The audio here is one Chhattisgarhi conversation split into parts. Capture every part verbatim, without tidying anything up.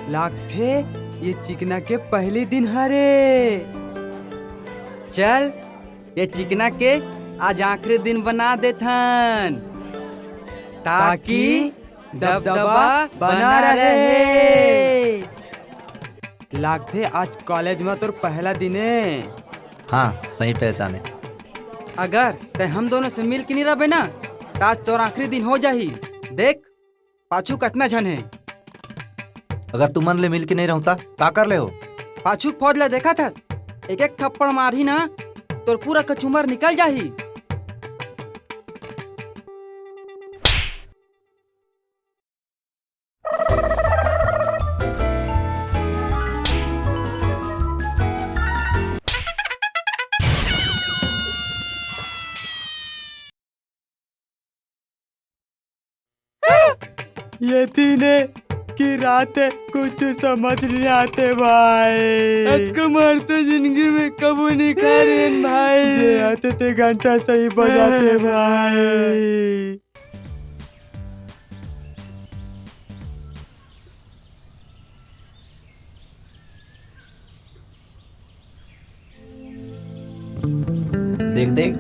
लागथे ये चिकना के पहली दिन हरे। चल, ये चिकना के आज आखिरी दिन बना देथन, ताकि दबदबा बना रहे। लागथे आज कॉलेज म तोर पहला दिन ए। हाँ, सही पहचाने। अगर तै हम दोनों से मिल के नहीं रहबे ना, त आज तोर आखिरी दिन हो जाही। देख, पाछू कतना झन हे। अगर तुमन ले मिल के नहीं रहूं त का कर ले हो? पाछू फौज ला देखत हस, एक एक थप्पड़ मारही ना, तोर पूरा कचूमर निकल जाही। ये तीने की रात है, कुछ समझ नहीं आते भाई। अतका मार तो जिंदगी में कबू नहीं खा रहे हैं भाई। जे आते ते घंटा सही बजाते भाई। देख देख,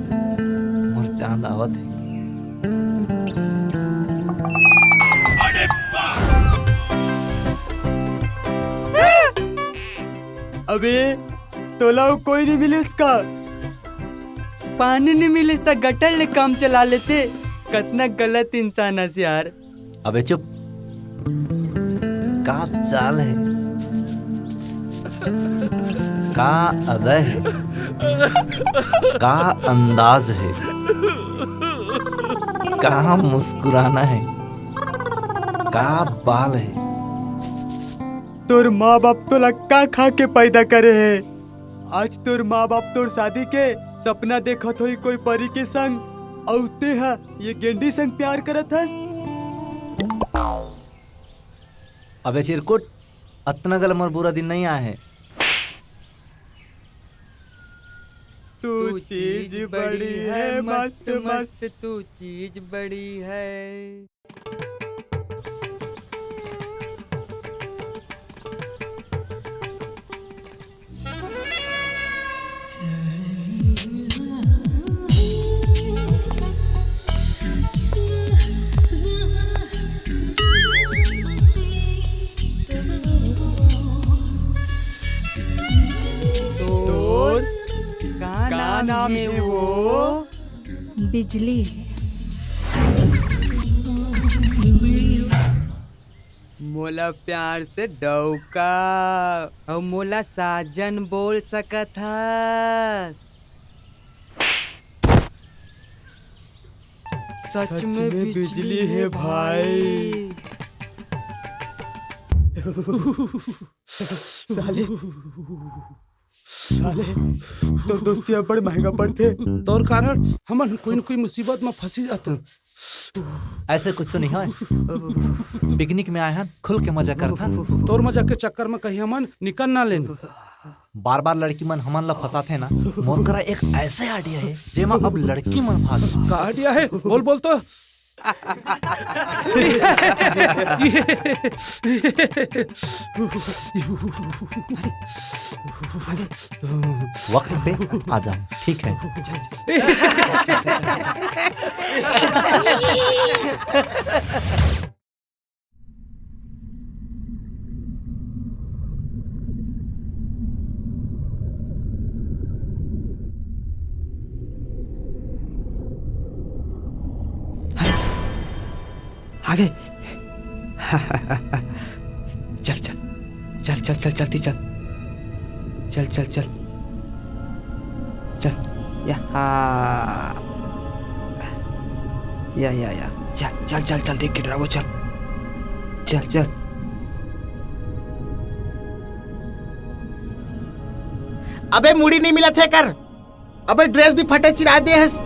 मोर चांद आवत है। अबे, तोला अउ कोई नहीं मिलिस का? पानी नहीं मिलिस त गटर ले काम चला लेते। कतना गलत इंसान हस यार। अबे चुप। का चाल है, का अदा है, का अंदाज है, का मुस्कुराना है, का बाल है। तोर माँ बाप तोला का खा के पैदा करे है? आज तोर माँ बाप तोर शादी के सपना देखत होई कोई परी के संग, अउ तेहा ये गेंडी संग प्यार करत हस। अबे चिरकुट, अतना गल मोर बुरा दिन नहीं आए है। तू चीज बड़ी है मस्त मस्त, तू चीज बड़ी है। तोर का नाम हे वो? बिजली। मोला प्यार से डौका। अउ मोला साजन बोल सकत हस। सच में बिजली हे भाई। साले, साले, तोर दोस्ती अब बड़ महंगा पड़थे। तोर कारण हमन कोई न कोई मुसीबत म फंसी जाथन। ऐसे कुछ नहीं होय। पिकनिक में आए हन, खुल के मजा करथन। तोर मजा के चक्कर में कहीं हमन निकल ना लेन। बार-बार लड़की मन हमन ला फंसाथे ना। मोर करा एक ऐसे idea हे, जेमा अब लड़की मन भाग। का idea हे? बोल, बोल तो। वक्त पे आ जाओ, ठीक है? आ गए। चल, चल। चल, चल, चल, जल्दी चल। चल, चल, चल। चल। या, हाँ। या, या, या। चल, चल, चल, चल, देख के डरावो, चल। चल, चल। अबे, मुड़ी नहीं मिलत हे कर। अबे, dress भी फटे चिरा दे हस।